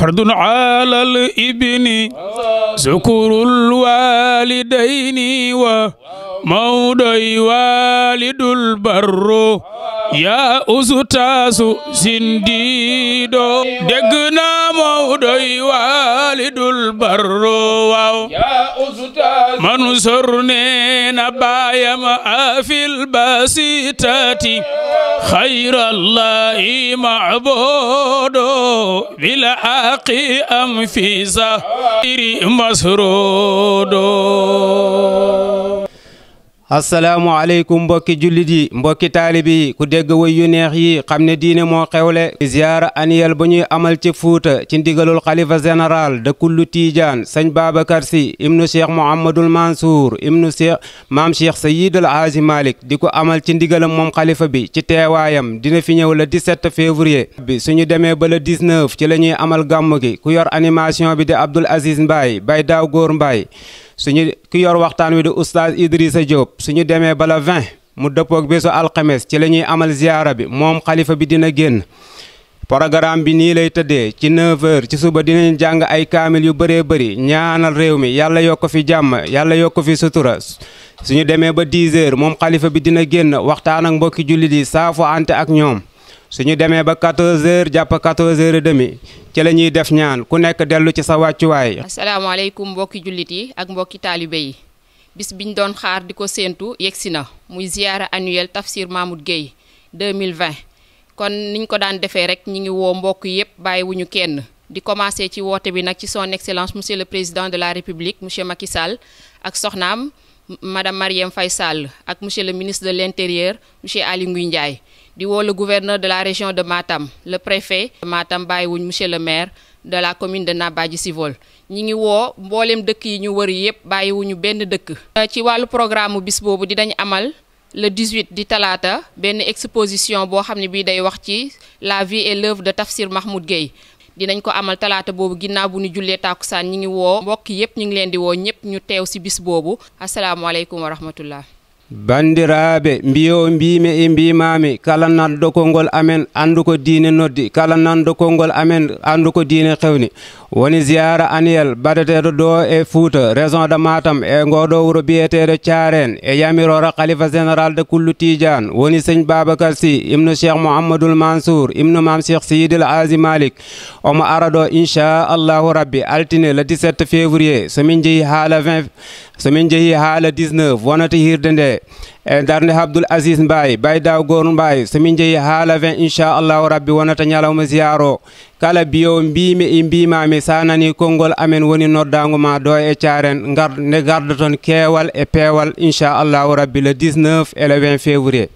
فرض على الابن شكر الوالدين وموضع والد البر يا أستاذ سنديدو دغنا موضع والد البر يا أستاذ منصورني نبايم في البسيطة خير الله معبود بالحق أم في زهر مسرود. asalaamaaleykum mbokki jullit yi mbokki taalibe yi ku dégg way yu neex yi xam ne diine moo xewle ziyaara annuelle bu ñuy amal ci Fuuta ci ndigalul xalifa général de kullu Tiijaan sëñ Babacar Si ibnu Cheikh Mouhamadul Mansour ibnu Cheikh maam Cheikh Seyid El Hadji Malick di ko amal ci ndigalam moom xalifa bi ci teewaayam dina fi ñëw le 17 février bi suñu demee ba le 19 ci la ñuy amal gàmmu gi ku yor animation bi di Abdoul Aziz Mbaye Baye Daaw Góor Mbaye suñu ki yor waxtaan wi di oustaz Idrissa Diop suñu demee bala 20 mu dëppoog bésu alxames ci la ñuy amal ziyaara bi moom xalifa bi dina génn programme bi nii lay tëddee ci 9h ci suba dinañ jàng ay kaamil yu bëree bëri ñaanal réew mi yàlla yokk fi jàmm yàlla yokk fi sutura suñu demee ba 10h moom xalifa bi dina génn waxtaan ak mbokki jullit yi saafu ante ak ñoom suñu demee ba 14h jàpp 14h30 ci la ñuy def ñaan ku nekk dellu ci sa wàccuwaay. asalaamaaleykum mbokki jullit yi ak mbokki taalibe yi bis biñ doon xaar di ko séentu yegsi na muy ziyaara annuelle Tafsir Mahmoud Gueye 2020 kon niñ ko daan defee rek ñi ngi woo mbokk yëpp bàyyiwuñu kenn di commencé ci woote bi nag ci son excellence monsieur le président de la république monsieur Macky Sall ak soxnaam madame Marième Faye Sall ak monsieur le ministre de l'intérieur monsieur Aly Ngouille Ndiaye. di woo le gouverneur de la région de Matam le préfet de Matam bàyyiwuñ monsieur le maire de la commune de Nabadji Civol ñi ngi woo mboolem dëkk yi ñu wër yëpp bàyyiwuñu benn dëkk. ci wàllu programme bis boobu dinañ amal le 18 di talaata benn exposition boo xam ne bii day wax ci la vie et l'œuvre de Tafsir Mahmoud Gueye dinañ ko amal talaata boobu ginnaaw bu ñu jullee tàkkusaan ñi ngi woo mbokk yëpp ñu ngi leen di woo ñëpp ñu teew si bis boobu asalaamaaleykum wa rahmatullah. bandiraɓe mbiyo mbimi e mbimami kala nanɗo konngol amen andu ko diine noddi kala nanɗo konngol amen andu ko diine xewni woni ziyara annuelle baɗeteɗo ɗo e Fouta région de Matam e ngoɗo wuro biyeteɗo Thiarène e yamirora khalifa général de kullu Tidiane woni seigne Babacar Sy ibnu Cheikh Mouhamadoul Mansour ibnu mam Cheikh Seyid El Hadji Malick omo ara ɗo inchallahu rabbi altine le 17 février somin jeehi haala 20 somin jeehi haala 19 wonata hirde nde e darde Abdoul Aziz Mbaye Baye Daw Góor Mbaye somin jeehi haala 20 inchallahu rabbi wonata ñalawma ziyaro kala biyo mbimi e mbimami sa nani konngol amen woni noddago ma ɗo e Thiarène nde garda toon keewal e peewal inchallahu rabbi le 19 et le 20 février.